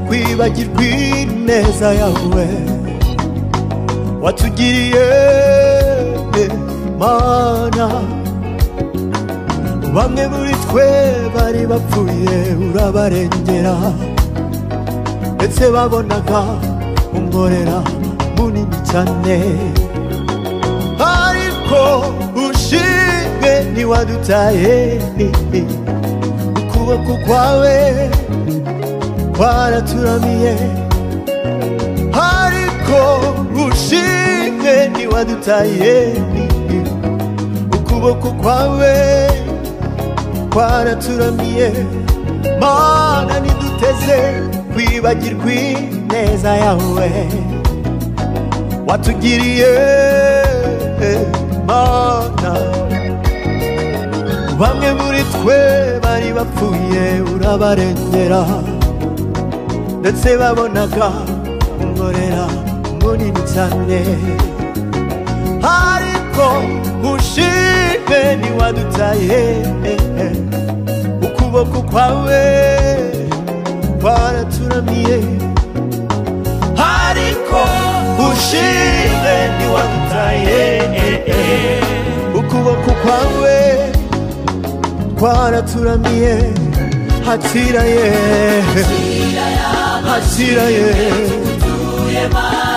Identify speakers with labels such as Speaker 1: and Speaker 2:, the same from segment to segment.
Speaker 1: Kwibagirwa ineza yawe watugiriye Mana, bamwe muri twe bari bapfuye urabarengera, ndetse babonaga umworera munini cyane, ariko ushimwe ntiwadutaye, ukuboko kwawe kwaraturamiye, ariko ushimwe ntiwadutaye, ukuboko kwawe kwaraturamiye. Mana ntiduteze kwibagirwa ineza yawe watugiriye Mana, bamwe muri twe bari bapfuye urabarengera, ndetse babonaga umworera munini cyane, ariko ushimwe ntiwadutaye, ukuboko kwawe kwaraturamiye, ariko ushimwe ntiwadutaye, ukuboko kwawe kwaraturamiye. Hakiraye, hakiraye,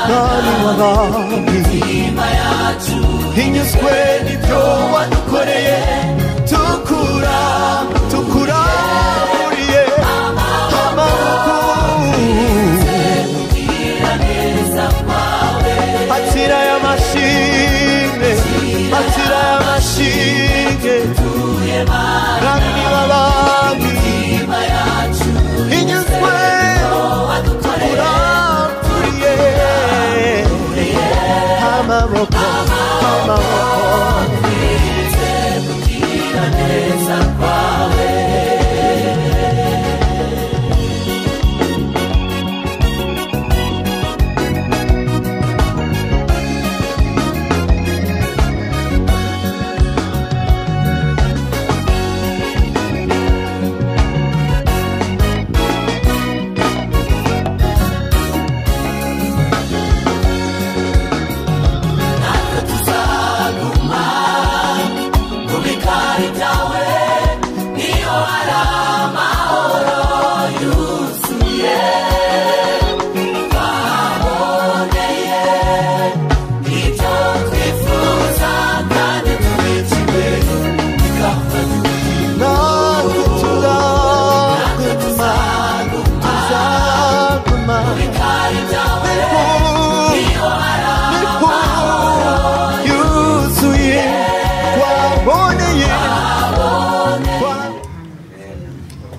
Speaker 1: Mwami w'abami, inyuzwe n'ibyo wadukoreye, tukura tukuramburiye amaboko. Hakiraye amashimwe, hakiraye amashimwe, Mwami w'abami, inyuzwe tukuramburiye amaboko, amaboko.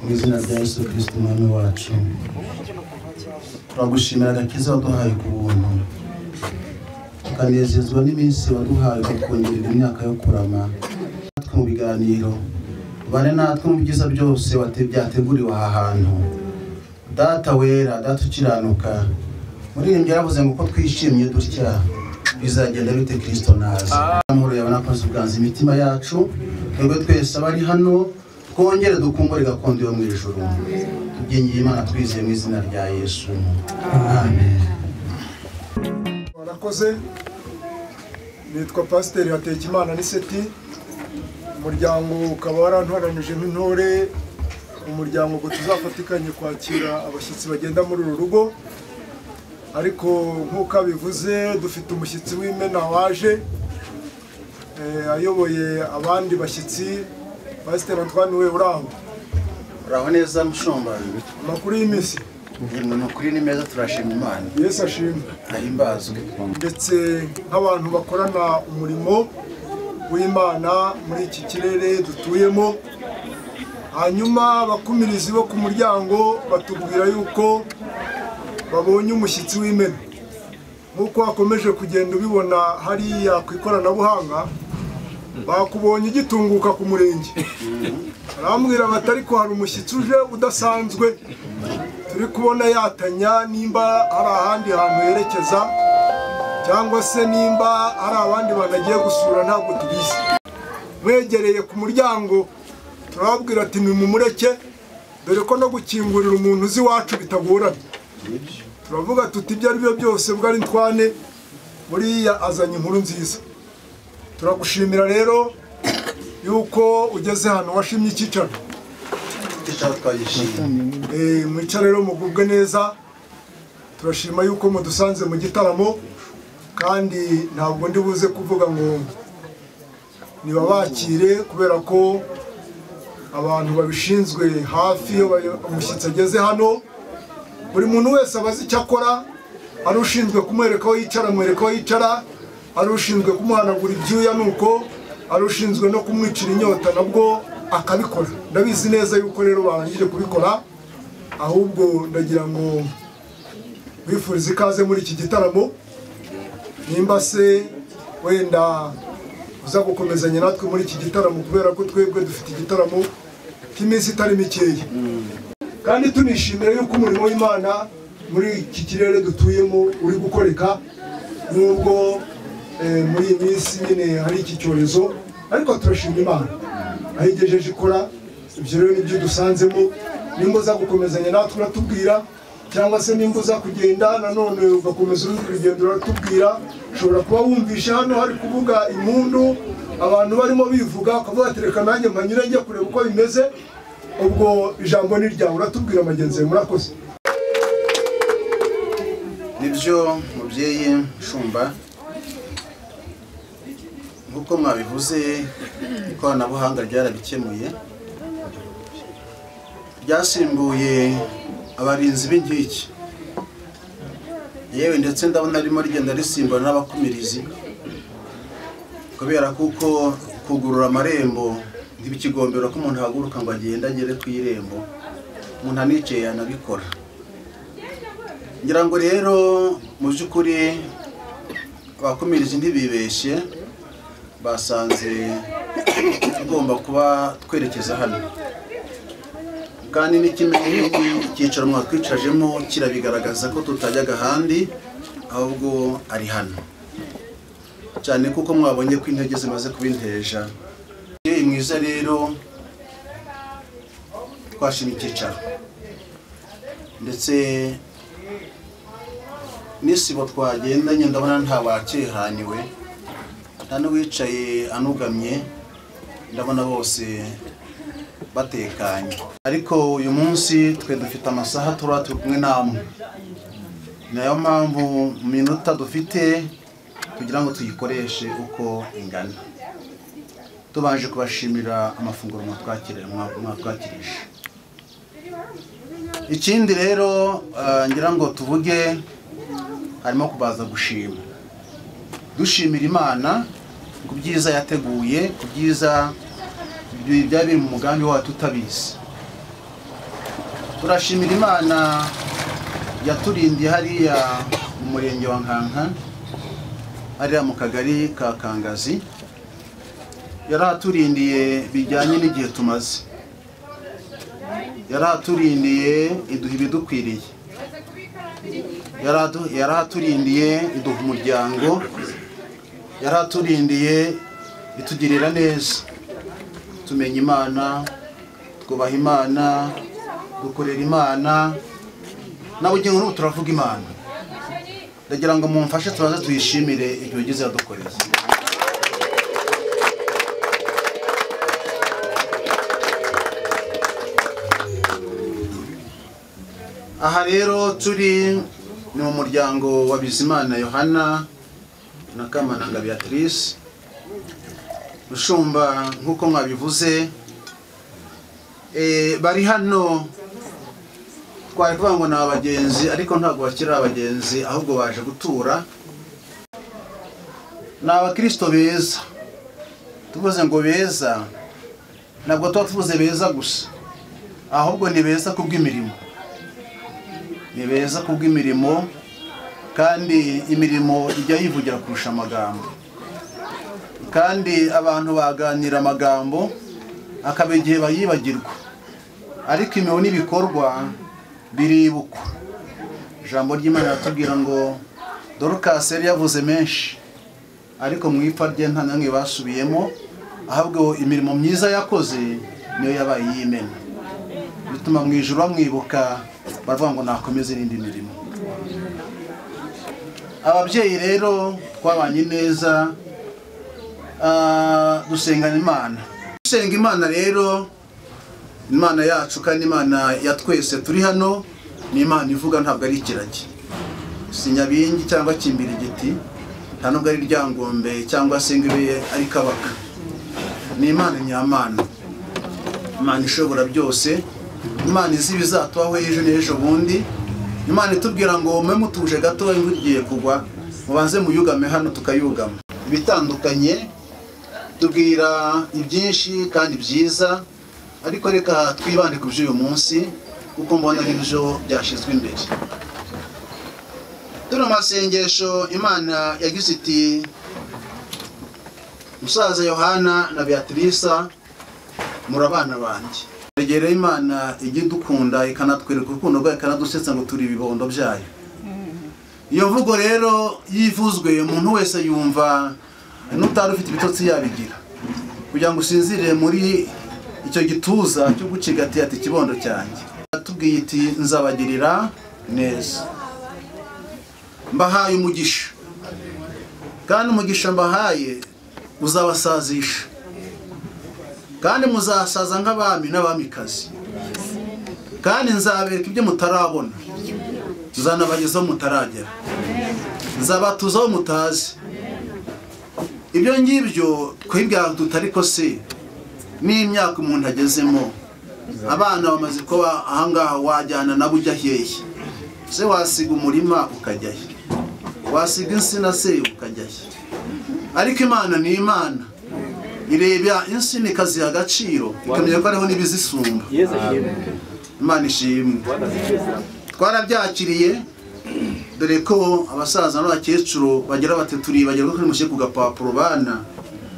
Speaker 2: Mu izina rya Yesu Kristo Umwami wacu, turagushimira agakiza waduhaye ku buntu, tukanezezwa n'iminsi waduhaye kukongerera imyaka yo kurama. Natwe mu biganiro ubane natwe mu byiza byose byateguriwe aha hantu. Data wera, Data ukiranuka, muri iyi yaravuze ngo uko twishimye dutya bizagenda bite Kristo naza. Amahoro yawe nakoze ubwanza imitima yacu, twebwe twese abari hano Twongere dukumbure gakondo yo mu ijuru. Tubyingiye Imana twizeye mu izina rya Yesu. Amen.
Speaker 3: Warakoze. Nitwa Pasiteri Hatekimana Niseti. Umuryango ukaba warantoranije nk'intore, umuryango ngo tuzafatikanye kwakira abashyitsi bagenda muri uru rugo. Ariko nk'uko abivuze, dufite umushyitsi w'imena waje ayoboye abandi bashyitsi. Pasiteri Antoine, we uraho?
Speaker 2: Uraho neza mushumba.
Speaker 3: Amakuru y'iminsi?
Speaker 2: Ni ukuri ni meza, turashima Imana.
Speaker 3: Yesu ashimwe.
Speaker 2: Ahimbazwe.
Speaker 3: Ndetse nk'abantu bakorana umurimo w'Imana muri iki kirere dutuyemo, hanyuma abakumirizi bo ku muryango batubwira yuko babonye umushyitsi w'imena. Nk'uko wakomeje kugenda ubibona hariya ku ikoranabuhanga, bakubonye ugitunguka ku murenge, arambwira bati ariko hari umushyitsi uje udasanzwe turi kubona yatanya, nimba hari ahandi hantu yerekeza cyangwa se nimba hari abandi bantu agiye gusura ntabwo tubizi. Mwegereye ku muryango turababwira ati nimumureke, dore ko no gukingurira umuntu uzi iwacu bitagorana. Turavuga tuti ibyo ari byo byose bwo ari Antoine, buriya azanye inkuru nziza. Turagushimira rero yuko ugeze hano washimye icyicaro.
Speaker 2: Icyicaro twagishimye.
Speaker 3: Mwicare rero mugubwe neza. Turashima yuko mudusanze mu gitaramo, kandi ntabwo ndi buze kuvuga ngo nibabakire, kubera ko abantu babishinzwe hafi iyo umushyitsi ageze hano, buri muntu wese abazi icyo akora. Ari ushinzwe kumwereka aho yicara, amwereka aho yicara, ari ushinzwe kumuhanagura ibyuya nuko, ari ushinzwe no kumwicira inyota nabwo akabikora. Ndabizi neza yuko rero barangije kubikora, ahubwo ndagira ngo bifurize ikaze muri iki gitaramo. Nimba se wenda uza gukomezanya natwe muri iki gitaramo, kubera ko twebwe dufite igitaramo cy'iminsi itari mikeya, kandi tunishimira yuko umurimo w'Imana muri iki kirere dutuyemo uri gukoreka, nubwo muri iyi minsi nyine hari iki cyorezo, ariko turashima Imana aho igejeje ikora. Ibyo rero nibyo dusanzemo. Nimba uza gukomezanya natwe uratubwira, cyangwa se nimba uza kugenda nanone ugakomeza urundi rugendo uratubwira. Ushobora kuba wumvisha hano hari kuvuga impundu, abantu barimo bivuga, ukavuga ati reka nanjye mpanyure njye kureba uko bimeze. Ubwo ijambo ni ryawe, uratubwira magenzi. Murakoze.
Speaker 2: Nibyo mubyeyi Shumba, nkuko mwabivuze ikoranabuhanga ryarabikemuye, ryasimbuye abarinzi b'inkike, yewe ndetse ndabona ririmo rigenda risimbura n'abakumirizi, kubera kuko kugurura amarembo ntibikigombera ko umuntu ahaguruka ngo agende agere ku irembo, umuntu anicaye yanabikora. Ngira ngo rero mu by'ukuri abakumirizi ntibibeshye, basanze tugomba kuba twerekeza hano, kandi n'ikimenyimenyi icyicaro mwatwicajemo kirabigaragaza ko tutajyaga ahandi, ahubwo ari hano, cyane kuko mwabonye ko intege zimaze kuba inteja. Mwiza rero twashimye icyicaro, ndetse n'isibo twagendanye ndabona nta wakihaniwe, nta n'uwicaye anugamye, ndabona bose batekanye. Ariko uyu munsi twe dufite amasaha turi kumwe namwe, nayo mpamvu mu minota dufite kugira ngo tuyikoreshe uko ingana. Tubanje kubashimira amafunguro mwatwakirije. Ikindi rero ngira ngo tuvuge harimo kubaza gushima, dushimira Imana ku byiza yateguye, ku byiza byari biri mu mugambi wacu tutabizi. Turashimira Imana yaturindiye hariya mu murenge wa Nkanka, hariya mu kagari ka Kangazi, yarahaturindiye bijyanye n'igihe tumaze, yarahaturindiye iduha ibidukwiriye, yarahaturindiye iduha umuryango, yarahaturindiye itugirira neza, tumenya Imana, Twubaha Imana, dukorera Imana, nabugingo n'ubu turavuga Imana. Ndagira ngo mumfashe tubanze tuyishimire ibyo yagize yadukoreye. Aha rero turi ni mu muryango wa Bizimana Yohana na Kamananga Beatrice. Mushumba nkuko mwabivuze, bari hano twari kuvuga ngo ni abagenzi, ariko ntabwo bakiri abagenzi, ahubwo baje gutura. Ni abakristo beza. Tuvuze ngo beza, ntabwo tuba tuvuze beza gusa, ahubwo ni beza kubw'imirimo. Ni beza kubw'imirimo, kandi imirimo ijya yivugira kurusha amagambo. Kandi abantu baganira amagambo akaba igihe bayibagirwa, ariko imirimo n'ibikorwa biribukwa. Ijambo ry'Imana riratubwira ngo Dorcas yari yavuze menshi, ariko mu ipfa rye nta namwe basubiyemo, ahubwo imirimo myiza yakoze niyo yabaye iy'imena, bituma mu ijuru bamwibuka, baravuga ngo nakomeze n'indi mirimo. Ababyeyi rero twabanye neza, dusengana Imana. Dusenga Imana rero, Imana yacu kandi Imana ya twese turi hano, ni Imana ivuga, ntabwo ari ikiragi, si Nyabingi cyangwa Kimbirigiti, nta nubwo ari Ryangombe cyangwa se ngo ibe ari Kabaka. Ni Imana nyamana, Imana ishobora byose, Imana izi ibizatubaho ejo n'ejo bundi. Imana itubwira ngo mwe mutuje gato, imvura igiye kugwa, mubanze muyugame hano, tukayugama. Ibitandukanye tubwira ibyinshi kandi byiza, ariko reka twibande ku by'uyu munsi kuko mbona ari byo byashyizwe imbere. Turi mu masengesho, Imana yagize iti musaza Yohana na Beatrice murabana banjye. Regera Imana ijye idukunda ikanatwereka urukundo rwayo, ikanadusetsa ngo turi ibibondo byayo. Iyo mvugo rero yivuzwe umuntu wese yumva n'utari ufite ibitotsi yabigira, kugira ngo usinzire muri icyo gituza cyo gucigatiye ati ikibondo cyanjye. Atubwiye iti nzabagirira neza, mbahaye umugisha, kandi umugisha mbahaye uzabasazisha, kandi muzasaza nk'abami n'abamikazi, kandi nzabereka ibyo mutarabona, nzanabagezaho mutaragera, nzabatuzaho mutazi. Ibyo ngibyo twibwira tutari ko se n'imyaka umuntu agezemo, abana bamaze kuba ahangaha, wajyana nabo ujya hehe? Se wasiga umurima ukajya he? Wasiga insina se ukajya he? Ariko Imana ni Imana, ireba insina ikaziha agaciro, ikamenya ko hariho n'ibizisumba. Imana ishimwe. Twarabyakiriye, dore ko abasaza n'abakecuru bagira bati turibagirwa ko mushyire ku gapapuro bana,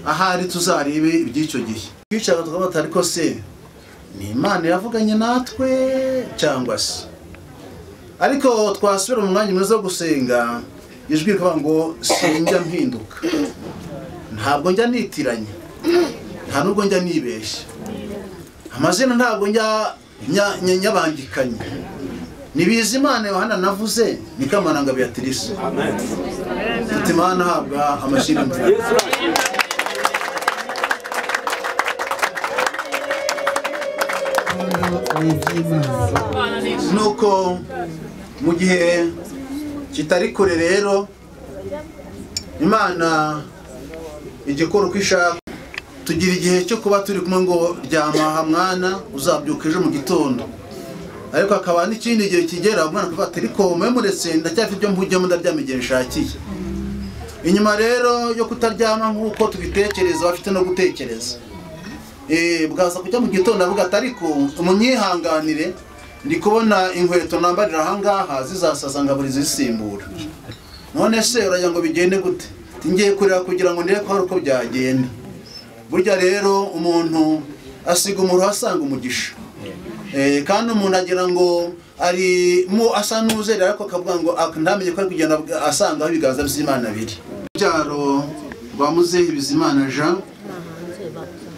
Speaker 2: ahari tuzarebe iby'icyo gihe. Twicara tukavuga ariko se ni Imana yavuganye natwe cyangwa se? Ariko twasubira mu mwanya mwiza wo gusenga, ijwi rikavuga ngo sinjya mpinduka, ntabwo njya nitiranya, nta nubwo njya nibeshya, amazina ntabwo njya nyabangikanya. Ni Bizimana Yohana navuze, ni Kamananga Beatrice. Tuti Imana habwa amashimwe. Nuko mu gihe kitari kure rero, Imana igikora uko ishaka. Tugira igihe cyo kuba turi kumwe ngo ryama mwana uzabyuka ejo mu gitondo, ariko akaba n'ikindi gihe kigera umwana akavuga ati ariko mwe muretse ndacyafite ibyo mpujyamo, ndaryama igihe nshakiye. Inyuma rero yo kutaryama nk'uko tubitekereza, bafite no gutekereza, bwaza kujya mu gitondo avuga ati ariko munyihanganire, ndi kubona inkweto nambarira ahangaha zizasaza ngaburi zisimbura. None se uragira ngo bigende gute? Ngiye kurira kugira ngo ndebe ko hari uko byagenda. Burya rero umuntu asiga umuruho asanga umugisha. Kandi umuntu agira ngo ari mu asa n'uzera, ariko akavuga ngo ntamenye ko ari kugenda asanga aho ibiganza by'Imana biri. Urubyaro rwa Muzehe Bizimana Jean,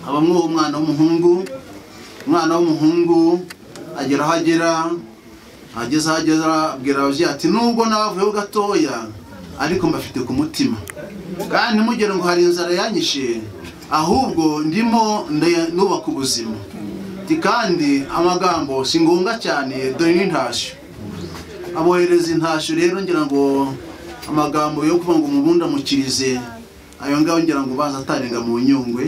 Speaker 2: habamwo umwana w'umuhungu, umwana Umwana w'umuhungu agera aho agera, ageze aho agera abwira ababyeyi ati nubwo nabavuyeho gatoya ariko mbafite ku mutima, kandi ntimugire ngo hari inzara yanyishe, ahubwo ndimo nubaka ubuzima. Kandi amagambo si ngombwa cyane, dore n'intashyo. Abohereza intashyo rero, ngira ngo amagambo yo kuvuga ngo mubundamukirize ayo ngayo ngira ngo baza atarenga mu Nyungwe.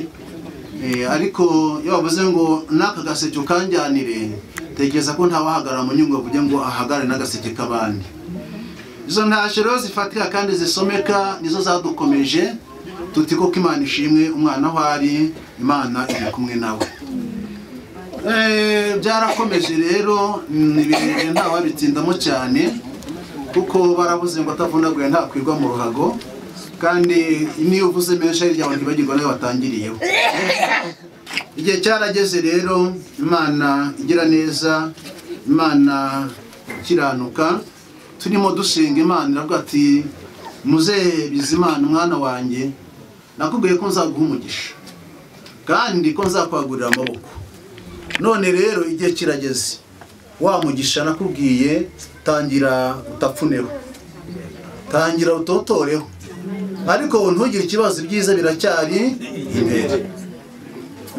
Speaker 2: Ariko iyo bavuze ngo n'aka gaseke ukanjyanire, tekereza ko ntawahagarara mu Nyungwe avuge ngo ahagarare n'agaseke k'abandi. Izo ntashyo rero zifatika kandi zisomeka nizo zadukomeje tuti koko Imana ishimwe, umwana aho ari Imana iri kumwe nawe. Byarakomeje rero, ni birebire ntawabitsindamo cyane, kuko baravuze ngo atavunaguye ntakwirwa mu ruhago, kandi niyo uvuze menshi hirya abantu ntibagirwa nayo batangiriyeho. Igihe cyarageze rero, Imana igira neza, Imana ikiranuka, turimo dusenga Imana iravuga ati muzehe Bizimana umwana wanjye, nakubwiye ko nzaguha umugisha kandi ko nzakwagurira amaboko. None rero igihe kirageze, wa mugisha nakubwiye tangira utapfuneho, tangira utotoreho, ariko ntugire ikibazo, ibyiza biracyari imbere.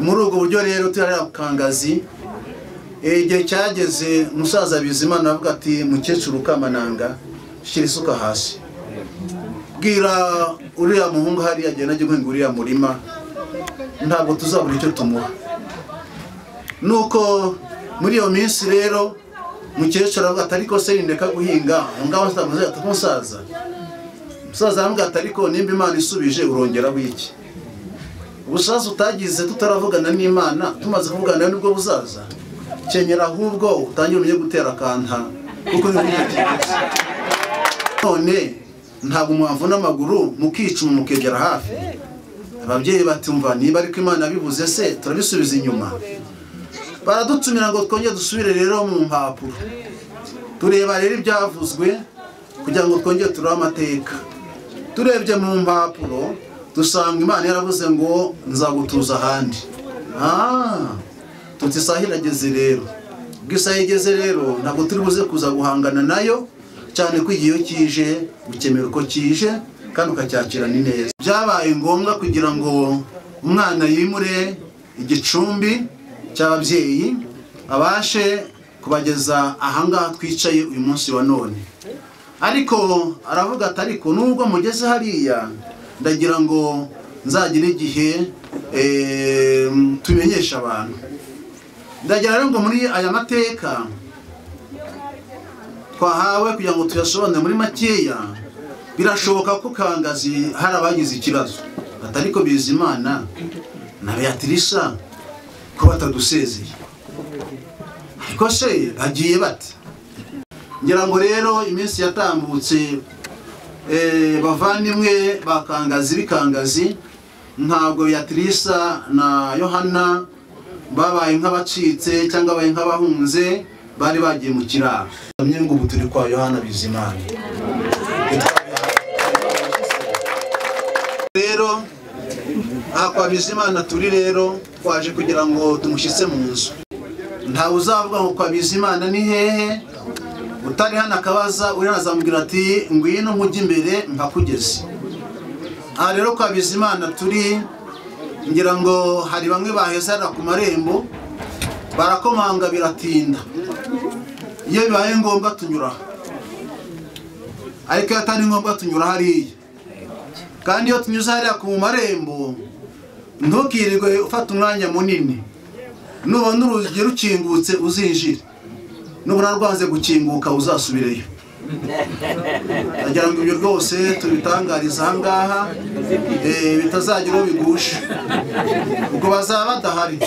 Speaker 2: Muri ubwo buryo rero turi Kangazi. Igihe cyageze umusaza Bizimana avuga ati mukecuru Kamananga, shyira isuka hasi, bwira uriya muhungu hariya agenda ajye guhinga uriya murima, ntabwo tuzabura icyo tumuha. Nuko muri iyo minsi rero mukecuru avuga ati ariko se ndeka guhinga aho ngaho umusaza aravuga ati ariko nimba Imana isubije urongera wiki? Ubusaza utagize tutaravugana n'Imana, tumaze kuvugana nibwo buzaza. Kenyera ahubwo utangire umenye gutera akanta, kuko none ntabwo mwavuna amaguru mukicuma mukegera hafi. Ababyeyi batumva niba ariko Imana bivuze se turabisubiza inyuma. Baradutumira ngo twongere dusubire rero mu mpapuro, tureba rero ibyavuzwe kugira ngo twongere turebe amateka. Turebye mu mpapuro dusanga Imana yaravuze ngo nzagutuza ahandi. Tuti isaha irageze rero, ubwo isaha igeze rero ntabwo turi buze kuza guhangana nayo cyane ko igihe kije ukemera uko kije kandi ukacyakira ni neza. Byabaye ngombwa kugira ngo umwana yimure igicumbi cy'ababyeyi abashe kubageza ahangaha twicaye uyu munsi wa none. Ariko aravuga ati ariko nubwo mugeze hariya ndagira ngo nzagire igihe tumenyesha abantu. Ndagira rero ngo muri aya mateka twahawe kugira ngo tuyasobanure muri makeya, birashoboka ko Kangazi hari abagize ikibazo atariko Bizimana na Beatrice ko batadusezeye, ariko se bagiye bate? Ngira ngo rero iminsi yatambutse, bavandimwe ba Kangazi b'ikangazi, ntabwo Beatrice na Yohana babaye nk'abacitse cyangwa babaye nk'abahunze, bari bagiye mu kiraro. Ngo ubu turi kwa Yohana Bizimana. Rero aha kwa Bizimana turi rero twaje kugira ngo tumushyitse mu nzu. Ntawe uzavuga ngo kwa Bizimana ni hehe, utari hano akabaza uri azamubwira ati ngwino nkujye imbere mpakugeze. Aha rero kwa Bizimana turi, ngira ngo hari bamwe baheze hariya ku marembo barakomanga biratinda, iyo bibaye ngombwa tunyura, ariko iyo atari ngombwa tunyura hariya. Kandi iyo tunyuze hariya ku marembo ntukirirwe ufata umwanya munini, nubona urugi rukingutse uzinjire, nubona rwanze gukinguka uzasubireyo. Ndagira ngo ibyo rwose tubitangariza aha ngaha, bitazagira uwo bigusha, ubwo bazaba badahari.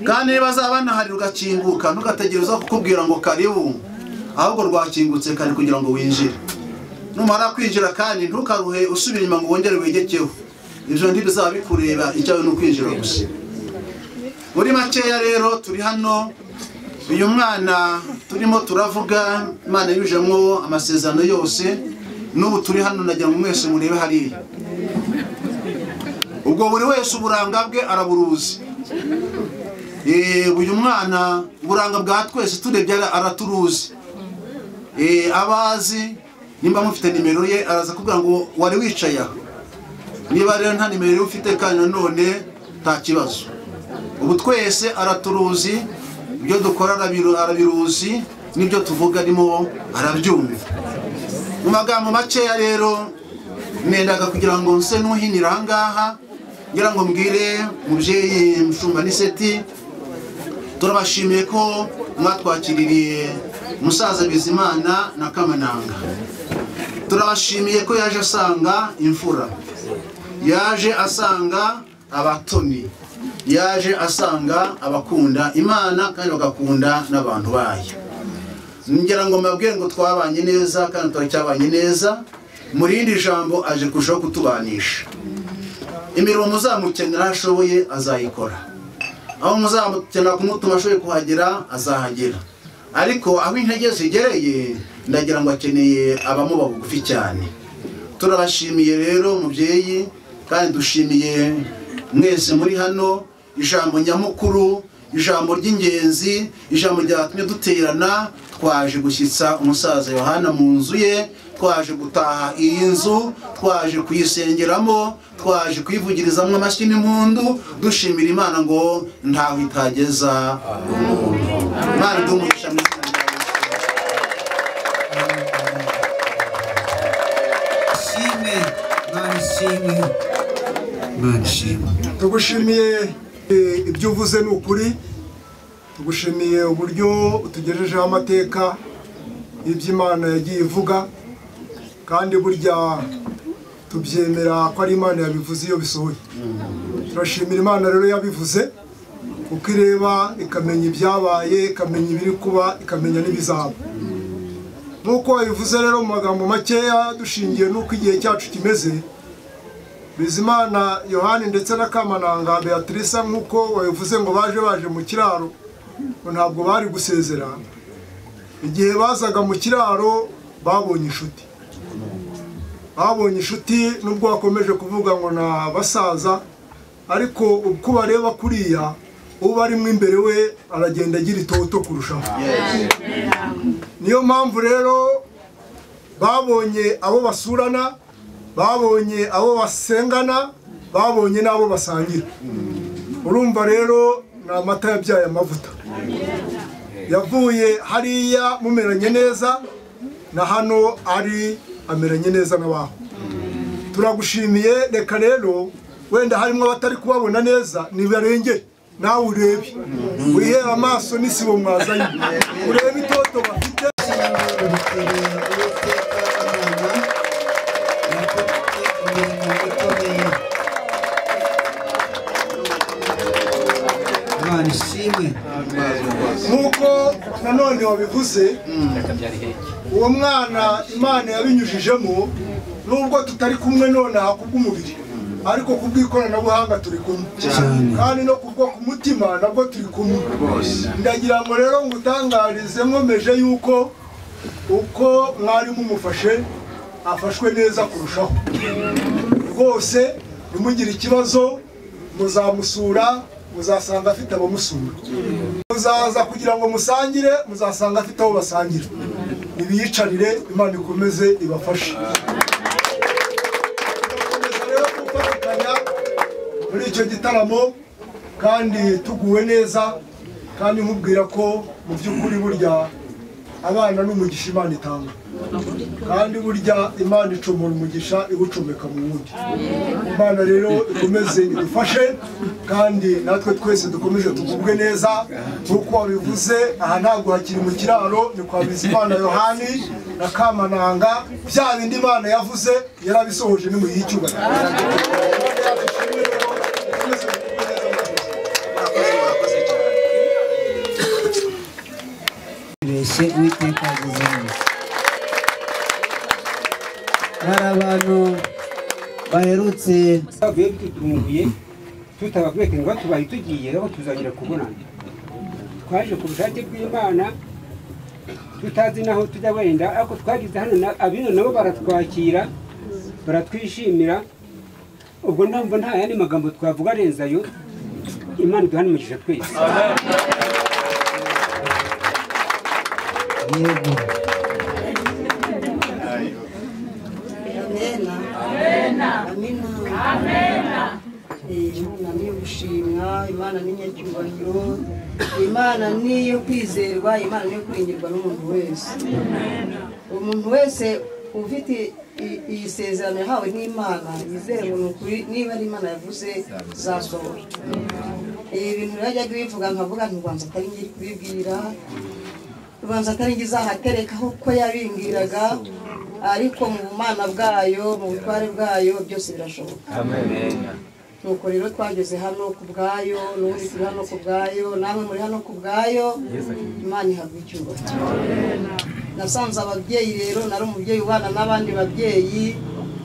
Speaker 2: Kandi niba bazaba banahari rugakinguka, ntugategereza kukubwira ngo karibu, ahubwo rwakingutse kare kugira ngo winjire. Numara kwinjira kandi ntukaruhe usubira inyuma ngo wongere wegekeho, ibyo ntibizaba bikureba, icyawe ni ukwinjira gusa. Muri makeya rero turi hano, uyu mwana turimo turavuga Imana yujemo amasezerano yose, n'ubu turi hano nagira ngo mwese murebe hariya. Ubwo buri wese uburanga bwe araburuzi. Uyu mwana uburanga bwa twese turebye araturuzi, abazi nimba mufite nimero ye araza kuvuga ngo wari wicaye aho. Niba rero nta nimero ufite kandi nanone nta kibazo, ubu twese araturuzi, ibyo dukora arabiruzi, n'ibyo tuvuga arimo arabyumva. Mu magambo makeya rero nendaga kugira ngo nse n'uhinira aha ngaha, ngira ngo mbwire mubyeyi Mushumba Niseti, turabashimiye ko mwatwakiririye musaza Bizimana na Kamananga. Turabashimiye ko yaje asanga imfura, yaje asanga abatoni, yaje asanga abakunda Imana kandi bagakunda n'abantu bayo. Ngira ngo mbabwire ngo twabanye neza kandi turacyabanye neza. Mu rindi jambo aje kurushaho kutubanisha. Imirimo muzamukenera ashoboye azayikora, aho muzamukenera kumutuma ashoboye kuhagera azahagera, ariko aho intege zigereye ndagira ngo akeneye abamuba bugufi cyane. Turabashimiye rero mubyeyi, kandi dushimiye mwese muri hano. Ijambo nyamukuru, ijambo ry'ingenzi, ijambo ryatumye duterana, twaje gushyitsa umusaza Yohana mu nzu ye, twaje gutaha iyi nzu, twaje kuyisengeramo, twaje kuyivugirizamo amashyi n'impundu, dushimira Imana ngo ntaho itageza umuntu. Imana iduhe umugisha mu izina rya Yesu.
Speaker 4: Shimwe, Imana ishimwe, Imana ishimwe.
Speaker 3: Tugushimiye ibyo uvuze ni ukuri, tugushimiye uburyo utugejejeho amateka y'ibyo yagiye ivuga, kandi burya tubyemera ko ari Imana yabivuze iyo bisohoye. Turashimira Imana rero yabivuze, kuko ireba ikamenya ibyabaye, ikamenya ibiri kuba, ikamenya n'ibizaba. Nk'uko wabivuze rero mu magambo makeya, dushingiye n'uko igihe cyacu kimeze, Bizimana Yohani ndetse na Kamananga Beatrice, nk'uko wabivuze ngo baje mu kiraro, ntabwo bari gusezera. Igihe bazaga mu kiraro babonye inshuti, babonye inshuti nubwo bakomeje kuvuga ngo na basaza, ariko uko bareba kuriya uba arimo imbere we aragenda agira itoto kurushaho. Niyo mpamvu rero babonye abo basurana, babonye abo basengana, babonye n'abo basangira. Urumva rero ni amata yabyaye amavuta, yavuye hariya mumeranye neza na hano ari ameranye neza n'abaho. Turagushimiye. Reka rero wenda harimo abatari kubabona neza, nibarengere nawe urebe, wihere amaso n'isibo mwazanye, urebe itoto bafite. Nk'uko nanone wabivuze, uwo mwana Imana yabinyujijemo, nubwo tutari kumwe nonaha kubw'umubiri, ariko kubw'ikoranabuhanga turi kumwe, kandi no kubwo ku mutima nabwo turi kumwe. Ndagira ngo rero ngutangarize nkomeje yuko uko mwari mumufashe afashwe neza kurushaho. Rwose ntimugire ikibazo, muzamusura muzasanga afite abamusura, muzaza kugira ngo musangire muzasanga afite abo basangira. Nibiyicarire, Imana ikomeze ibafashe. Turakomeza rero gufatikanya muri icyo gitaramo kandi tuguwe neza, kandi nkubwira ko mu by'ukuri burya abana n'umugisha Imana itanga, kandi burya Imana icomora umugisha iwucomeka mu wundi. Imana rero ikomeze idufashe, kandi natwe twese dukomeze tugubwe neza. Nk'uko wabivuze, aha ntabwo hakiri mu kiraro, ni kwa Bizimana Yohani na Kamananga. Bya bindi Imana yavuze yarabisohoje, ni mu yicyubahiro.
Speaker 4: Uwiteka yagize neza. Hari abantu baherutse
Speaker 5: bavuye bitutunguye, tutababwiye ngo tubaye tugiye aho tuzongera kubonana. Twaje ku bushake bw'Imana tutazi naho tujya wenda, ariko twagize hano abino nabo baratwakira, baratwishimira. Ubwo ndumva nta yandi magambo twavuga arenze ayo. Imana iduhane umugisha twese.
Speaker 4: Yego.
Speaker 6: Amena. Imana niyo gushimwa, Imana ni nyacyubahiro, Imana niyo kwizerwa, Imana niyo kuringirwa n'umuntu wese. Umuntu wese ufite iyi sezerano yahawe n'Imana yizere ngo nukuri, niba ari Imana yavuze zasohora. Ibi bintu yajyaga bivuga nkavuga nti ubanza atari ngiye kubibwira, ubanza atari ngiye izahaterekaho ko yabimbwiraga, ariko mu bumana bwayo, mu butware bwayo byose birashoboka. Nuko rero twageze hano ku bwayo, n'ubundi turi hano ku bwayo, namwe muri hano ku bwayo, Imana ihabwa icyubahiro. Nasanze ababyeyi rero, nari umubyeyi ubana n'abandi babyeyi,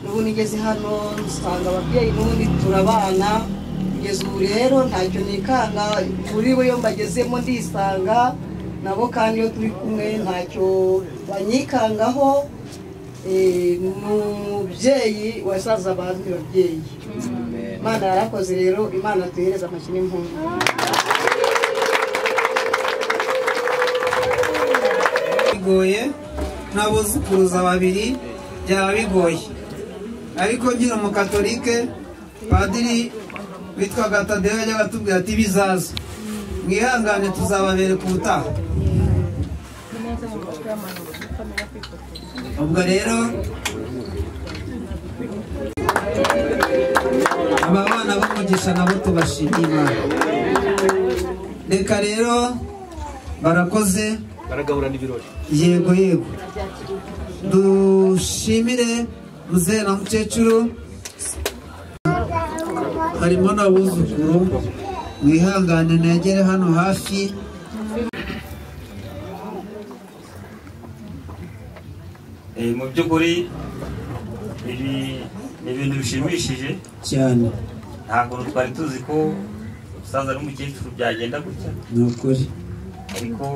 Speaker 6: n'ubundi ngeze hano nsanga ababyeyi n'ubundi turabana, kugeza ubu rero ntacyo nikanga muri bo, iyo mbagezemo ndisanga nabo, kandi iyo turi kumwe ntacyo banyikangaho. Ni umubyeyi wasaza abandi babyeyi. Imana yarakoze rero, Imana tuhereza amashyi n'impundu.
Speaker 4: Bigoye n'abuzukuruza babiri byaba bigoye, ariko ngira umukatolike padiri witwaga Tadeyo yajyaga atubwira ati bizaza, mwihangane tuzababereka ubutaha. Ubwo rero aba bana b'umugisha nabo tubashimiye Imana. Reka rero barakoze,
Speaker 7: baragahura n'ibirori.
Speaker 4: Yego yego, dushimire muzehe na mukecuru, harimo n'abuzukuru, mwihangane negere hano hafi.
Speaker 7: Mu by'ukuri ibi ni ibintu bishimishije
Speaker 4: cyane,
Speaker 7: ntabwo twari tuzi ko umusaza n'umukecuru byagenda gutya,
Speaker 4: ni ukuri,
Speaker 7: ariko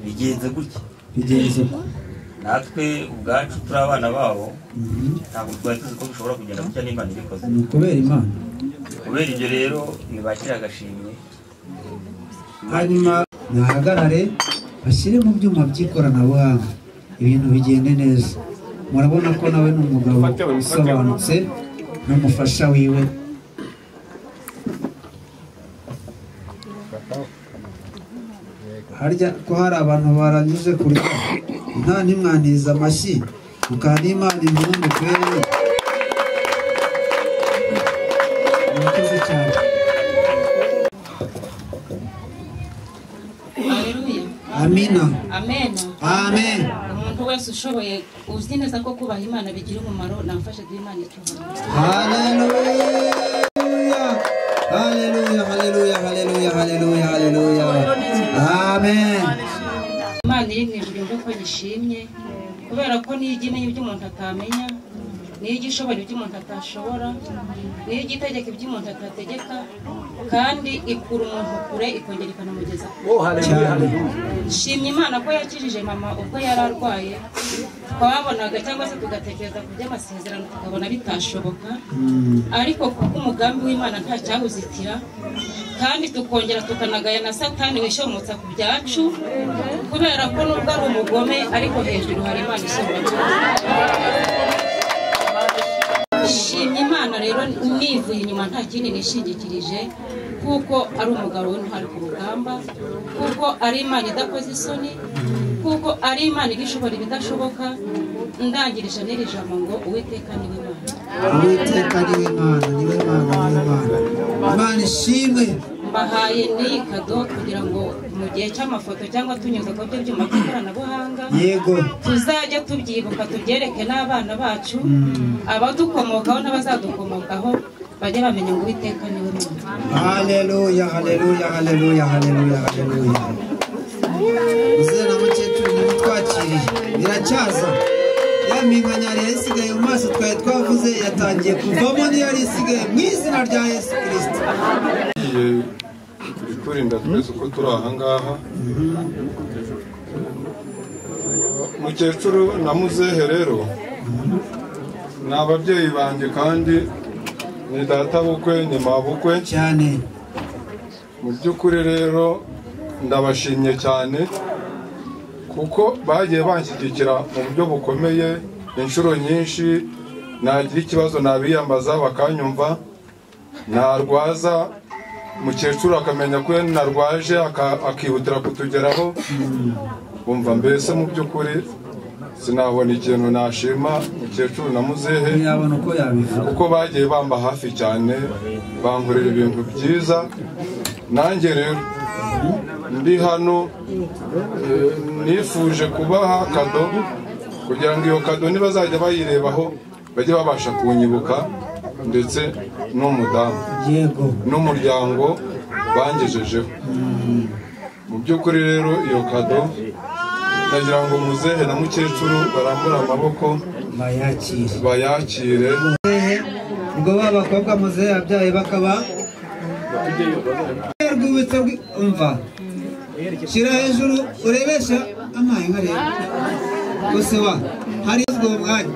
Speaker 7: bigenze gutya,
Speaker 4: bigenze
Speaker 7: natwe ubwacu turi abana babo, ntabwo twari tuzi ko bishobora kugenda gutya n'Imana ibikoze,
Speaker 4: ni ukubera Imana.
Speaker 7: Kubera ibyo rero ntibakira agashimwe.
Speaker 4: Hanyuma nahagarare bashyire mu byuma by'ikoranabuhanga ibintu bigende neza. Murabona ko nawe ni umugabo usobanutse n'umufasha wiwe. Harya ko hari abantu baranyuze kurya nta ntimwaniriza amashyi mukana Imana impundu kweri. Murakoze cyane. Amina.
Speaker 8: Amen.
Speaker 4: Amen.
Speaker 8: Umuntu wese ushoboye uzi neza ko kubaha Imana bigira umumaro, namfashe duhe Imana icyubahiro.
Speaker 4: Haleluya. Haleluya, haleluya, haleluya, haleluya, haleluya. Amen.
Speaker 8: Imana iri mu ijuru yumve ko yishimye, kubera ko niyo ijya imenya ibyo umuntu atamenya, niyo ijya ishobora ibyo umuntu atashobora, niyo ijya itegeka ibyo umuntu atategeka, kandi ikura umuntu kure ikongera ikanamugeza kure. Nshimye Imana ko yakijije mama ubwo yari arwaye, twabonaga cyangwa se tugatekereza ku by'amasezerano tukabona bitashoboka, ariko kuko umugambi w'Imana nta cyawuzitira, kandi tukongera tukanagaya na Satani wishomotsa ku byacu, kubera ko nubwo ari umugome ariko hejuru hari Imana isumba byose. Nshimye Imana rero nivuye inyuma nta kindi nishingikirije, kuko ari umugabo w'intwari ku rugamba, kuko ari Imana idakoze isoni, kuko ari Imana ibishobora ibidashoboka. Ndangirije n'iri jambo ngo Uwiteka ni we Imana.
Speaker 4: Uwiteka ni we Imana, ni we Imana, ni we Imana. Imana ishimwe.
Speaker 8: Mbahaye n'iyi kado kugira ngo mu gihe cy'amafoto cyangwa tunyuze ku byo byuma by'ikoranabuhanga,
Speaker 4: yego,
Speaker 8: tuzajye tubyibuka tubyereke n'abana bacu, abadukomokaho n'abazadukomokaho bajye bamenya ngo Uwiteka ni we Imana.
Speaker 4: Haleluya, haleluya, haleluya, haleluya, haleluya. Muzehe na mukecuru nimutwakiriye, biracyaza. Ya minkanyari yari isigaye mu maso twari twavuze yatangiye kuvamo, niyo yari isigaye mu izina rya Yesu Kristo.
Speaker 9: Kurinda twese uko turi aha ngaha, mukecuru na muzehe rero ni ababyeyi banjye, kandi ni data bukwe ni mabukwe
Speaker 4: cyane.
Speaker 9: Mu by'ukuri rero ndabashimye cyane kuko bagiye banshyigikira mu buryo bukomeye inshuro nyinshi. Nagira ikibazo nabiyambaza bakanyumva, narwaza mukecuru akamenya ko narwaje akihutira kutugeraho. Umva mbese mu by'ukuri sinabona ikintu nashima mukecuru na muzehe, kuko bagiye bamba hafi cyane, bankorera ibintu byiza. Nanjye rero ndi hano nifuje kubaha kado kugira ngo iyo kado nibazajya bayirebaho bajye babasha kunyibuka, ndetse n'umudamu n'umuryango bangejejeho. Mu by'ukuri rero iyo kado ndagira ngo muzehe na mukecuru barambure amaboko bayakire.
Speaker 4: Ubwo ba bakobwa muzehe yabyaye bakaba rwibutso umva shyira hejuru urebesha amayi nkareba gusa wa hari ubwo mwanya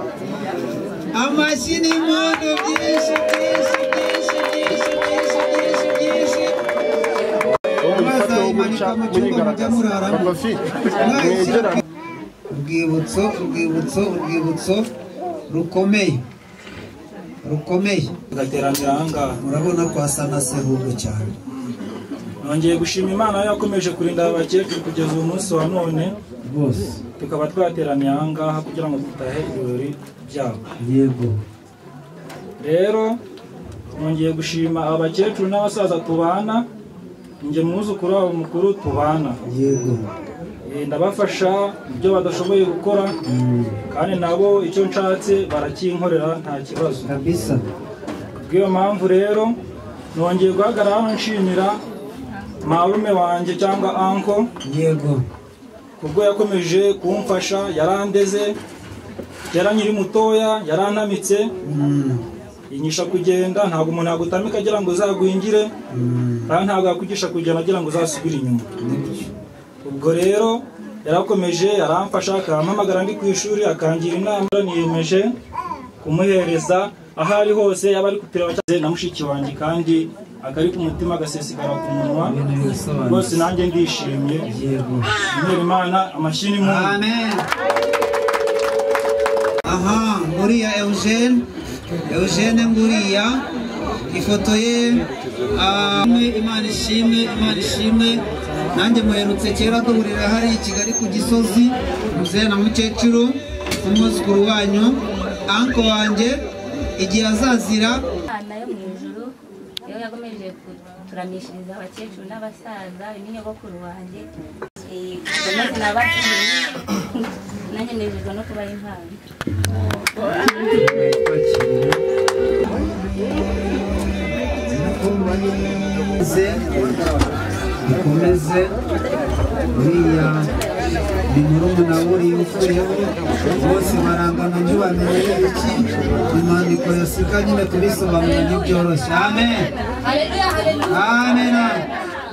Speaker 4: amashyi n'impundu byinshi byinshi byinshi byinshi byinshi byinshi byinshi. Bazayimanika mu cyumba mujya muraramo. Urwibutso urwibutso urwibutso rukomeye rukomeye.
Speaker 10: Tugateranira aha ngaha
Speaker 4: murabona ko hasa na serugo cyane.
Speaker 10: Nongeye gushima Imana yakomeje kurinda abakecuru kugeza uyu munsi wa none
Speaker 4: rwose,
Speaker 10: tukaba twateraniye aha ngaha kugira ngo dutahe ibirori byabo.
Speaker 4: Yego
Speaker 10: rero nongeye gushima abakecuru n'abasaza tubana, njye mwuzukuru wabo mukuru tubana.
Speaker 4: Yego
Speaker 10: ndabafasha ibyo badashoboye gukora, kandi nabo icyo nshatse barakinkorera nta kibazo
Speaker 4: kabisa.
Speaker 10: Kubw'iyo mpamvu rero nongeye guhagarara hano nshimira marume wanjye cyangwa anko.
Speaker 4: Yego
Speaker 10: kubwo yakomeje kumfasha, yarandeze yarankiri mutoya, yarantamitse inyisha kugenda. Ntabwo umuntu yagutamika agira ngo uzagwingire, kandi ntabwo yakwigisha kugenda agira ngo uzasubire inyuma. Ubwo rero yarakomeje aramfasha, akampamagara ndi ku ishuri akangira inama. Niyemeje kumuhereza aho ari hose, yaba ari kutureba cyangwa na mushiki wanjye, kandi akari ku mutima agasesekara ku munwa. Rwose nanjye ndishimye. Imana amashyi n'impundu.
Speaker 4: Amen. Aha nguriya Eugene, Eugene nguriya ifoto ye. Imana ishimwe, Imana ishimwe. Nanjye muherutse kera duhurira hari i Kigali ku Gisozi, muzehe na mukecuru umwuzukuru wanyu anko wanjye igihe azazira.
Speaker 8: Imana yo mu ijuru iyo yakomeje kuturamishiriza abakecuru n'abasaza, n'inyogokuru wanjye nanjye nejejwe no kubaha impano.
Speaker 4: Ikomeze uriya ni murumuna wuriya ukuyeho, bose barangana ntibamenye iki inyandiko yasika nyine kubisobanura ntibyoroshye. Amen. Amen.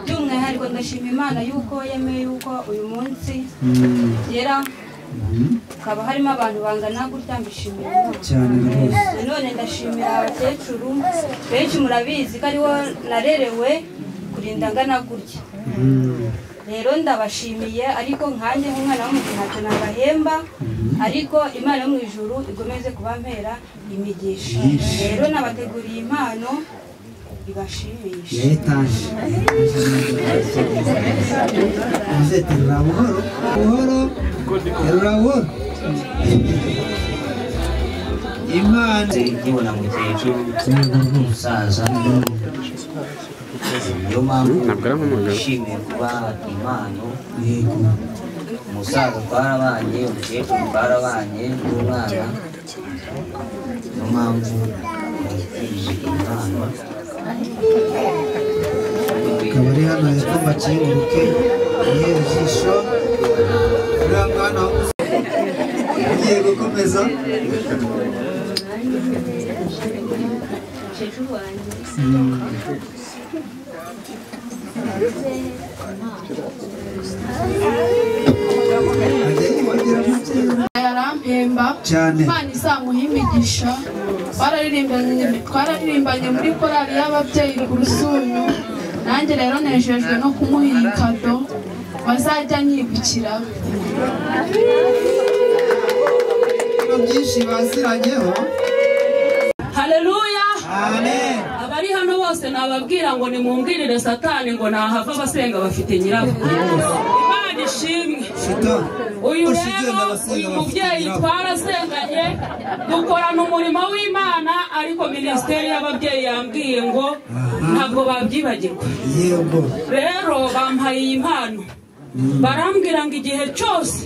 Speaker 8: By'umwihariko ndashima Imana yuko yemeye yuko uyu munsi gera hakaba harimo abantu bangana gutya, mbishimira
Speaker 4: cyane rwose.
Speaker 8: None ndashimira abakecuru benshi, murabizi ko ariho narerewe kurinda ngana gutya. Rero ndabashimiye, ariko nkanjye nk'umwana w'umuntu ntacyo nabahemba, ariko Imana yo mu ijuru igomeze kubampera imigisha. Rero nabateguriye impano ibashimisha.
Speaker 4: Etaje terura buhoro buhoro, terura buhoro. Imana
Speaker 7: nkibona mukecuru umusaza, niyo mpamvu nishimiye kubaha impano. Umusaza twarabanye, umukecuru twarabanye n'umwana, niyo mpamvu nifuje impano.
Speaker 4: Akaba ari hano hepfo bakinguruke ihere ijisho uriya mwana ugiye gukomeza.
Speaker 8: Mukecuru wanjye
Speaker 11: yarampemba
Speaker 4: cyane.
Speaker 11: Imana izamuha imigisha. Twararirimbanye muri korali y'ababyeyi ku Rusunyu. Nanjye rero nejejwe no kumuha iyi kado bazajya nyibukiraho.
Speaker 4: Byinshi baziranyeho.
Speaker 12: Haleluya.
Speaker 4: Amen.
Speaker 12: Abari hano bose nababwira ngo nimumbwirire Satani ngo nahava abasenga bafite nyirabo. Imana ishimwe. Uyu rero uyu mubyeyi twarasenganye dukorana umurimo w'Imana, ariko minisiteri y'ababyeyi yambwiye ngo ntabwo babyibagirwa. Rero bampaye iyi mpano, barambwira ngo igihe cyose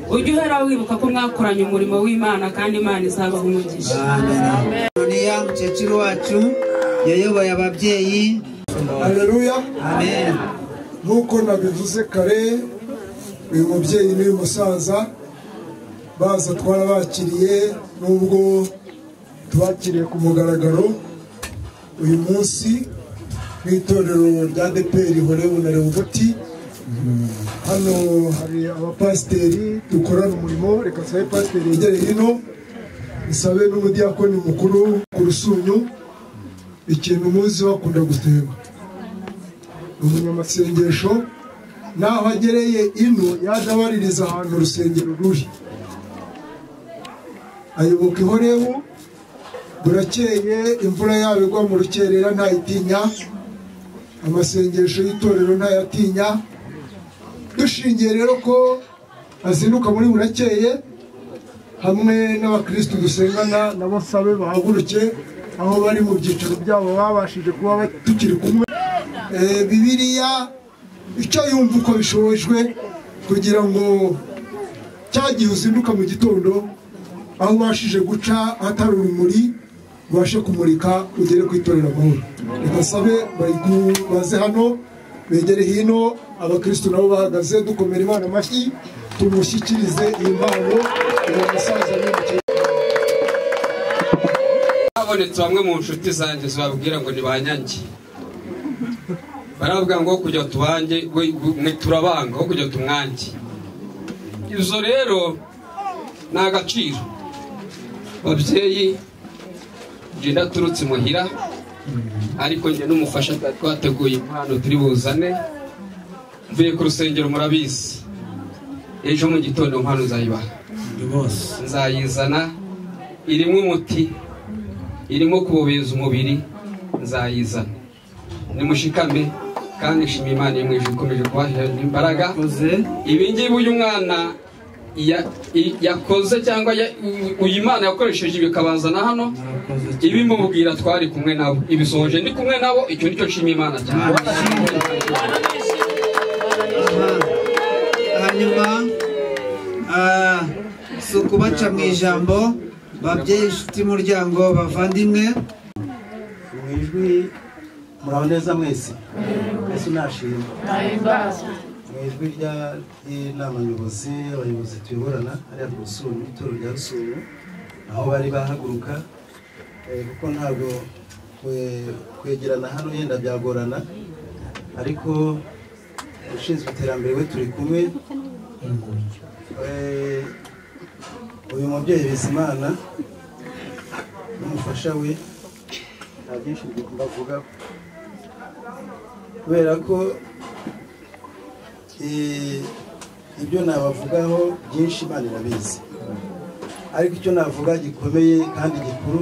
Speaker 12: ujye uhera wibuka ko mwakoranye umurimo w'Imana kandi Imana izabaha umugisha.
Speaker 4: Niya mukecuru wacu yayoboye ababyeyi.
Speaker 3: Haleluya.
Speaker 4: Amen.
Speaker 3: Nkuko nabivuze kare, uyu mubyeyi n'uyu musaza baza twarabakiriye, nubwo tubakiriye ku mugaragaro uyu munsi mu itorero rya ADEPR Horebu na Rehoboti. Hano hari abapasiteri dukorana umurimo. Reka nsabe pasiteri yegere hino, nsabe n'umudiyakoni mukuru ku Rusunyu. Ikintu muzi bakunda gusenga, ni umunyamasengesho, naho agereye ino yaje abaririza ahantu urusengero ruri, ayoboka Ihorebu. Burakeye imvura yabo igwa mu rukerera ntayitinya, amasengesho y'itorero ntayatinya. Dushingiye rero ko azinduka muri burakeye hamwe n'abakristu dusengana nabo, nsabe bahaguruke aho bari mu byicaro byabo babashije kuba tukiri kumwe. Bibiliya icyo yumva uko bishobojwe, kugira ngo cyagihe uzinduka mu gitondo aho ubashije guca hatari urumuri ubashe kumurika ugere ku itorero amahoro. Reka nsabe baze hano begere hino, abakristu nabo bahagaze, dukomera Imana amashyi, tumushyikirize iyi mpano uwo musaza n'umukecuru.
Speaker 13: Habonetse bamwe mu nshuti zanjye zibabwira ngo nibanyange, baravuga ngo kujya tubange mwe turabanga, aho kujya tumwange. Izo rero ni agaciro. Babyeyi, njye ndaturutse muhira, ariko njye n'umufasha twateguye impano turi buzane. Mvuye ku rusengero murabizi, ejo mu gitondo impano nzayibaha, nzayizana irimo umuti, irimo kubobeza umubiri, nzayizana. Nimushikame kandi nshima Imana iri mu ijuru ikomeje kubaha imbaraga. Ibi ngibi uyu mwana yakoze cyangwa uyu Imana yakoresheje bikabazana hano, ibimubwira twari kumwe nabo, ibisohoje ndi kumwe nabo, icyo nicyo nshima Imana cyane.
Speaker 4: Hanyuma si ukubaca mu ijambo, babyeyi, inshuti, muryango, bavandimwe,
Speaker 2: mu ijwi muraho neza mwese. Yesu nashimwe. Mu ijwi ry'inama nyobozi, abayobozi tuyoborana hariya ku Rusunyu, itorero rya Rusunyu, aho bari bahaguruka, kuko ntabwo kwegerana hano yenda byagorana, ariko ushinzwe iterambere we turi kumwe. Uyu mubyeyi Bizimana n'umufasha we nta byinshi mbavugaho, kubera ko ibyo nabavugaho byinshi Imana irabizi, ariko icyo navuga gikomeye kandi gikuru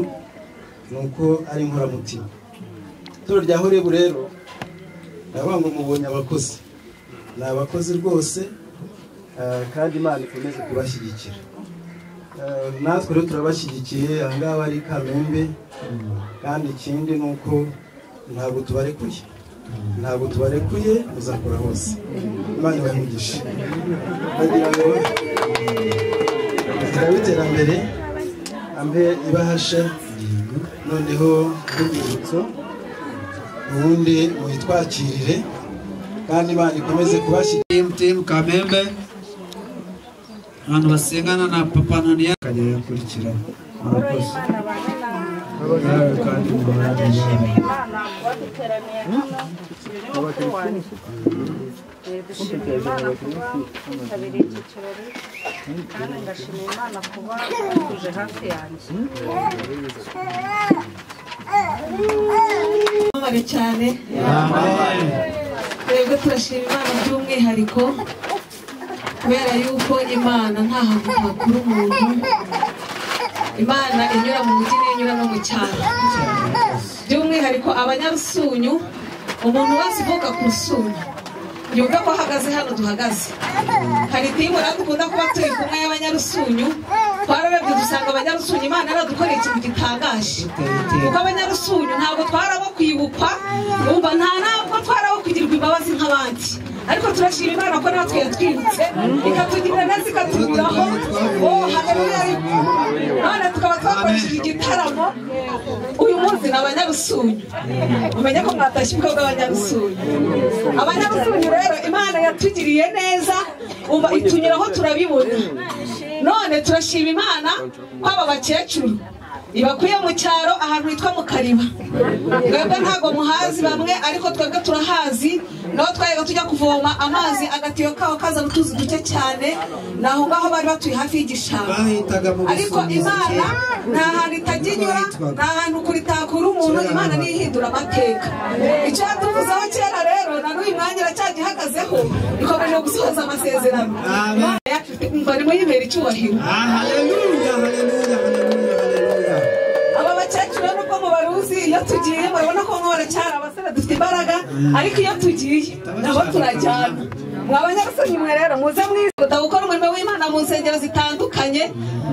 Speaker 2: ni uko ari inkoramutima. Itorero rya Horebu rero ndavuga ngo mubonye abakozi, ni abakozi rwose, kandi Imana ikomeze kubashyigikira. Natwe rero turabashyigikiye aha ngaha ari Kamembe, kandi ikindi ni uko ntabwo tubarekuye, ntabwo tubarekuye, muzakora hose. Imana ibahe umugisha. Bagira ngo inzira y'iterambere ambe ibahasha, noneho n'urwibutso ubundi muyitwakirire, kandi Imana ikomeze kubashyigikira.
Speaker 4: Team Kamembe, abantu basengana na Papa Ananiya akajya yakurikira. Murakoze. Kandi
Speaker 14: Imana kuba duteraniye hano mukuru wanjye, dushimira Imana kuba twitabiriye iki kirori, kandi ndashimira Imana kuba tuje hafi yanjye.
Speaker 15: Amare cyane. Twebwe turashima Imana by'umwihariko kubera yuko Imana nta hantu hakura umuntu. Imana inyura mu mujyi n'inyura no mu cyaro. By'umwihariko abanyarusunyu, umuntu wese uvuka ku Rusunyu yumva ko ahagaze hano duhagaze. Hari timu dukunda kuba turi kumwe y'abanyarusunyu, twararebye dusanga abanyarusunyu Imana yaradukoreye ikintu gitangaje. Kuko abanyarusunyu ntabwo twarabo kwibukwa, umva nta ntabwo twarabo kugirwa imbabazi nk'abandi. Ariko turashima Imana ko natwe yatwibutse, ikatugirira neza, ikatuguraho. Oh, haleluya! None tukaba twakoresheje igitaramo uyu munsi n'abanyarusunyu. Umenye ko mwatashye ubukwe bw'abanyarusunyu. Abanyarusunyu rero Imana yatugiriye neza, umva itunyuraho turabibona. None turashima Imana ko aba bakecuru ibakuye mu cyaro ahantu hitwa mu Kariba. Mwebwe ntago muhazi bamwe, ariko twebwe turahazi. Naho twajyaga tujya kuvoma amazi agatiyo kaho kazana utuzi duke cyane, naho ngaho bari batuye hafi y'igishanga. Ariko Imana nta hantu itajya inyura, nta hantu kuri takura umuntu, Imana niyo ihindura amateka. Icyo yatuvuzeho kera rero na n'uyu mwanya iracyagihagazeho, ikomeje gusohoza amasezerano. Imana yacu umva arimo yibera icyubahiro.
Speaker 4: Haleluya, haleluya, haleluya.
Speaker 15: Aba bakecuru nubwo mubaruzi, iyo tugiye murabona ko baracyari abasore dufite imbaraga, ariko iyo tugiye nabo turajyana. Mwa banyarusunyu mwe rero muze mwihuta gukora umurimo w'Imana mu nsengero zitandukanye,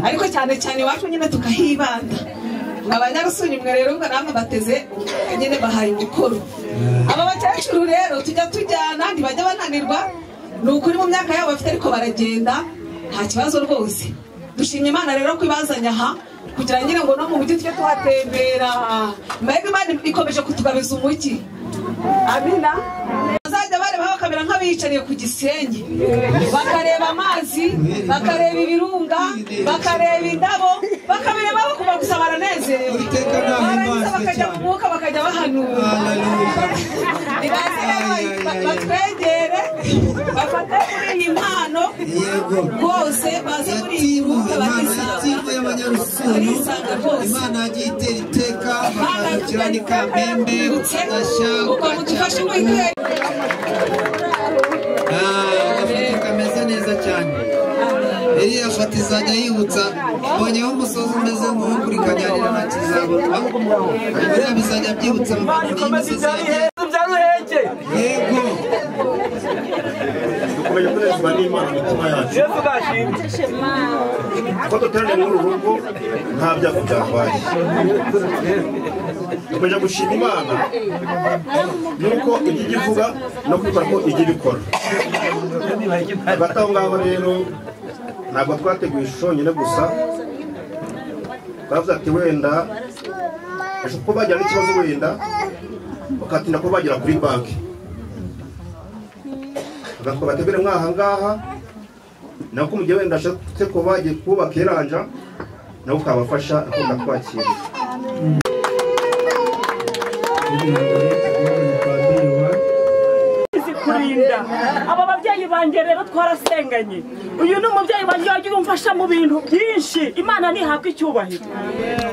Speaker 15: ariko cyane cyane iwacu nyine tukahibanda. Mwa banyarusunyu mwe rero ubwo namwe bateze nyine bahaye umukoro. Aba bakecuru rero tujya tujyana, ntibajya bananirwa, ni ukuri mu myaka yabo bafite ariko baragenda nta kibazo rwose. Dushimye Imana rero ko ibazanye aha kugira nyine ngo no mu mujyi tujye tuhatembera. Mbega Imana ikomeje kutugabiza umujyi. Amina. Bazajya bareba bakamera nk'abiyicariye ku Gisenyi, bakareba amazi, bakareba ibirunga, bakareba indabo, bakabireba bakumva gusa baranezerewe. Barangiza bakajya mu mwuka bakajya bahanura. Nibaze rero batwegere bafate kuri iyi mpano rwose, baze muri iyi mwuka barisanga rwose.
Speaker 4: Imana yagiye itera iteka bakadukira ni Kamembe
Speaker 15: uko mudufashe muri
Speaker 4: agafoto kameze neza cyane. Iriya foto izajya yibutsa mbonyeho umusozi umeze nk'uwo kuri Kanyarira na Kizabona. Biriya bizajya byibutsa mu bantu n'imisozi yagiye. Yego.
Speaker 16: Dukomeje kunezezwa n'Imana mu mitima yacu. Ko duteraniye muri uru rugo nta byago byabaye. Dukomeje gushima Imana nuko ibyo ijya ivuga no kubikora ko ijya ibikora. Hagati aho ngaho rero ntabwo twateguye ishusho yonyine gusa, twavuze ati wenda bashobora kuba bagira n'ikibazo wenda bakatinda kuba bagera kuri banki. Bategure mwaha ngaha nako mu gihe wenda ashatse kuba bagiye kubaka iranja nako kabafasha akunda kwakira.
Speaker 17: Kurinda aba babyeyi banjye rero twarasenganye. Uyu ni umubyeyi wanjye wagiye umfasha mu bintu byinshi. Imana ntihabwa icyubahiro.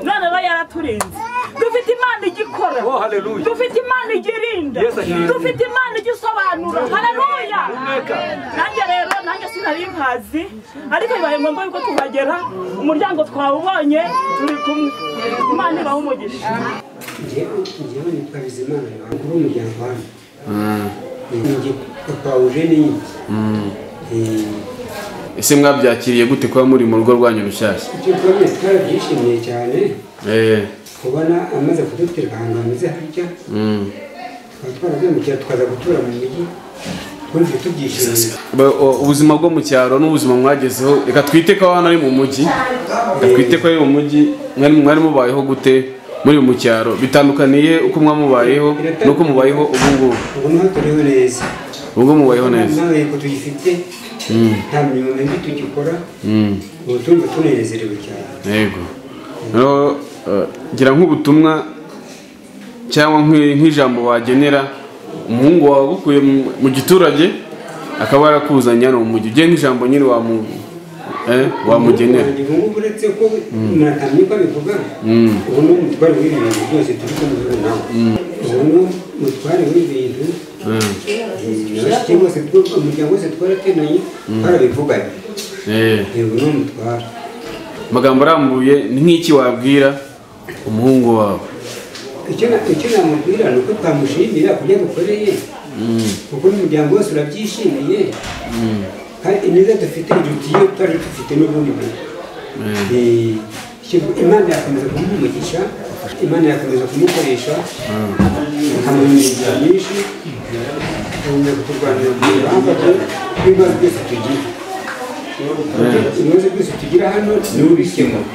Speaker 17: None rero yaraturinze. Dufite Imana igikora, dufite Imana igirinda, dufite Imana igisobanura. Haleluya! Nanjye rero nanjye sinari nkazi, ariko bibaye ngombwa yuko tuhagera, umuryango twawubonye, turi kumwe. Imana ibahe umugisha.
Speaker 5: Njyewe nitwa Bizimana, mukuru w'umuryango hano. Njye papa Eugene nyine.
Speaker 18: Ese mwabyakiriye gute kuba muri mu rugo rwanyu rushyashya?
Speaker 5: Icyo twarabyishimiye cyane. Kubona amaze kudutereka ahantu hameze harya, tukaba twarabyimukira tukaza gutura mu mujyi, twumva tubyishimiye.
Speaker 18: Ubuzima bwo mu cyaro n'ubuzima mwagezeho, reka twite ko hano ari mu mujyi, reka twite ko ari mu mujyi, mwari mubayeho gute muri mu cyaro? Bitandukaniye uko mwamubayeho n'uko mubayeho ubu ngubu?
Speaker 5: Ubu niho turiho neza.
Speaker 18: Ubwo mubayeho neza.
Speaker 5: Nta ntego tuyifite, nta mirimo mibi tugikora, ubu tumva tunezerewe cyane.
Speaker 18: Yego. Gira nk'ubutumwa cyangwa nk'ijambo wagenera umuhungu wawe agukuye mu giturage akaba yarakuzanye hano mu mujyi, ugiye nk'ijambo nyine Wamugenera
Speaker 5: ubu uretse ko natamye ko abivuga, ubu ni umutware w'ibintu byose turi kumwe nawe, ubu ni umutware w'ibintu abashiki bose, umuryango wose twarateranye twarabivuganye, ubu ni umutware.
Speaker 18: Amagambo arambuye ni nk'iki wabwira umuhungu wawe?
Speaker 5: Icyo namubwira ni uko twamushimira ku byo adukoreye, kuko n'umuryango wose urabyishimiye, kandi ineza dufite iruta iyo twari dufite n'ubundi mbere. Imana yakomeza kumuha umugisha, Imana yakomeza kumukoresha, ikamuha imigisha myinshi, igakomeza kuturwanira mu rugamba rw'ibibazo byose tugira. Ibibazo byose tugira hano niwe ubikemura.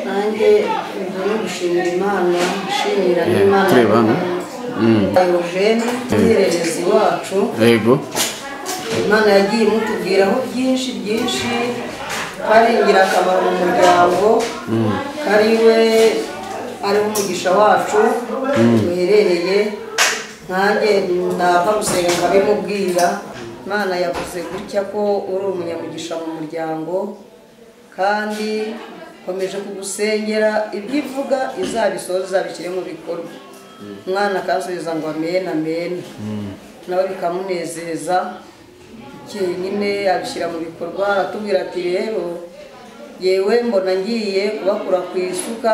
Speaker 6: Nanjye no gushimira Imana, nshimira n'Imana Eugene umuhererezi wacu.
Speaker 18: Yego.
Speaker 6: Imana yagiye imutubwiraho byinshi byinshi, ko ari ingirakamaro mu muryango, ko ari we ari umugisha wacu uherereye. Nanjye nava gusenga nkabimubwira. Imana yavuze gutya ko uri umunyamugisha mu muryango, kandi komeje kugusengera ibyo ivuga izabisoza izabishyire mu bikorwa. Umwana akasubiza ngo amen amen, nawe bikamunezeza. Nyine abishyira mu bikorwa, aratubwira ati rero yewe mbona ngiye kubakura ku isuka,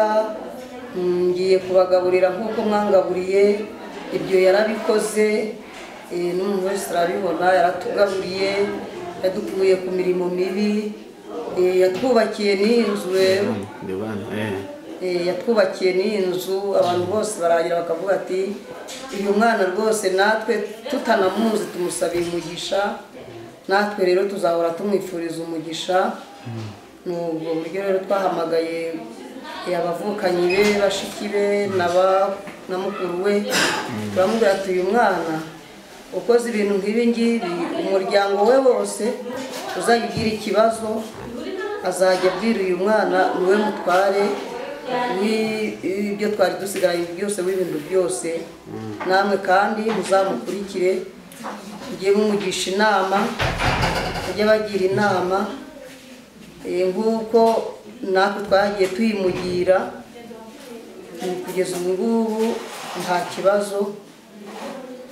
Speaker 6: ngiye kubagaburira nk'uko mwangaburiye. Ibyo yarabikoze, n'umuntu wese arabibona, yaratugaburiye, yadukuye ku mirimo mibi, yatwubakiye n'inzu rero, yatwubakiye n'inzu. Abantu bose baragira bakavuga ati uyu mwana rwose natwe tutanamuzi tumusabiye umugisha, natwe rero tuzahora tumwifuriza umugisha. Ni ubwo buryo rero twahamagaye abavukanyi be, bashiki be na mukuru we, turamubwira ati uyu mwana ukoze ibintu nk'ibi ngibi, umuryango we wose uzajya ugira ikibazo azajya abwira uyu mwana niwe mutware w'ibyo twari dusigaranye byose, w'ibintu byose. Namwe kandi muzamukurikire, mujye mumugisha inama, mujye bagira inama nk'uko natwe twagiye tuyimugira. Kugeza ubu ngubu nta kibazo,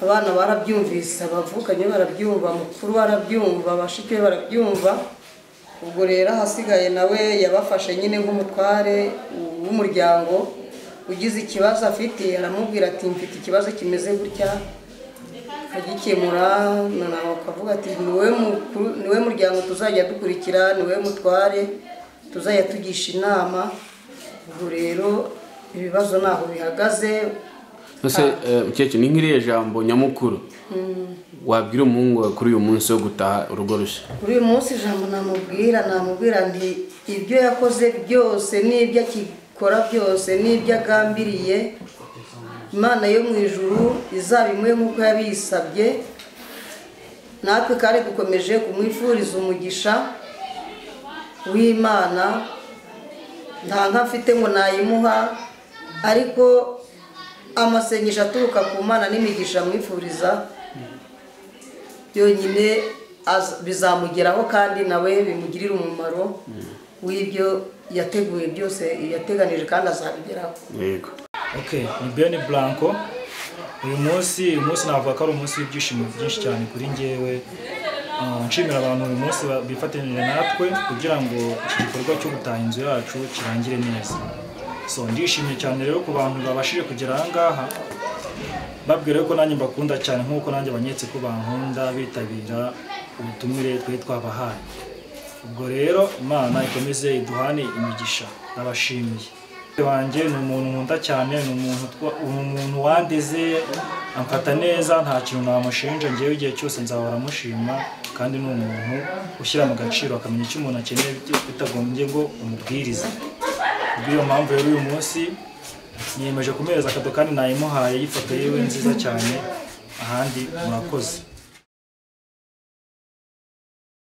Speaker 6: abana barabyumvise, abavukanye barabyumva, mukuru barabyumva, bashiki be barabyumva. Ubwo rero ahasigaye nawe yabafashe nyine nk'umutware w'umuryango, ugize ikibazo afite aramubwira ati mfite ikibazo kimeze gutya, akagikemura. Nawe akavuga ati niwe muryango tuzajya dukurikira, niwe mutware tuzajya tugisha inama. Ubwo rero ibibazo ntaho bihagaze.
Speaker 18: Ese mukecuru, ni nk'iriya jambo nyamukuru wabwira umuhungu wawe kuri uyu munsi wo gutaha urugo rushya?
Speaker 6: Kuri uyu munsi ijambo namubwira nti ibyo yakoze byose n'ibyo akikora byose n'ibyo agambiriye, Imana yo mu ijuru izabimuhe nk'uko yabisabye. Natwe kandi dukomeje kumwifuriza umugisha w'Imana. Nta nka mfite ngo nayimuha, ariko amasengesho aturuka ku Mana n'imigisha amwifuriza byonyine bizamugeraho, kandi nawe bimugirira umumaro w'ibyo yateguye byose, yateganije kandi azabigeraho.
Speaker 18: Yego.
Speaker 10: Okay, ni Ben Blanco. Uyu munsi navuga ko ari umunsi w'ibyishimo byinshi cyane kuri njyewe. Nshimira abantu uyu munsi bifatanyije natwe kugira ngo iki gikorwa cyo gutaha inzu yacu kirangire neza. So ndishimye cyane rero ku bantu babashije kugera aha ngaha, babwira ko nanjye mbakunda cyane nk'uko nanjye banyetse ko bankunda, bitabira ubutumire twe twabahaye. Ubwo rero Imana ikomeze iduhane imigisha, nabashimiye. Wanjye ni umuntu nkunda cyane, ni umuntu wandeze, amfata neza, nta kintu namushinja. Ngewe igihe cyose nzahora mushima, kandi ni umuntu ushyira mu gaciro, akamenya icyo umuntu akeneye bitagombye ngo umubwirize. Kubw'iyo mpamvu rero uyu munsi niyemeje kumuhereza akado kandi nayimuhaye y'ifoto yiwe nziza cyane. Ahandi murakoze.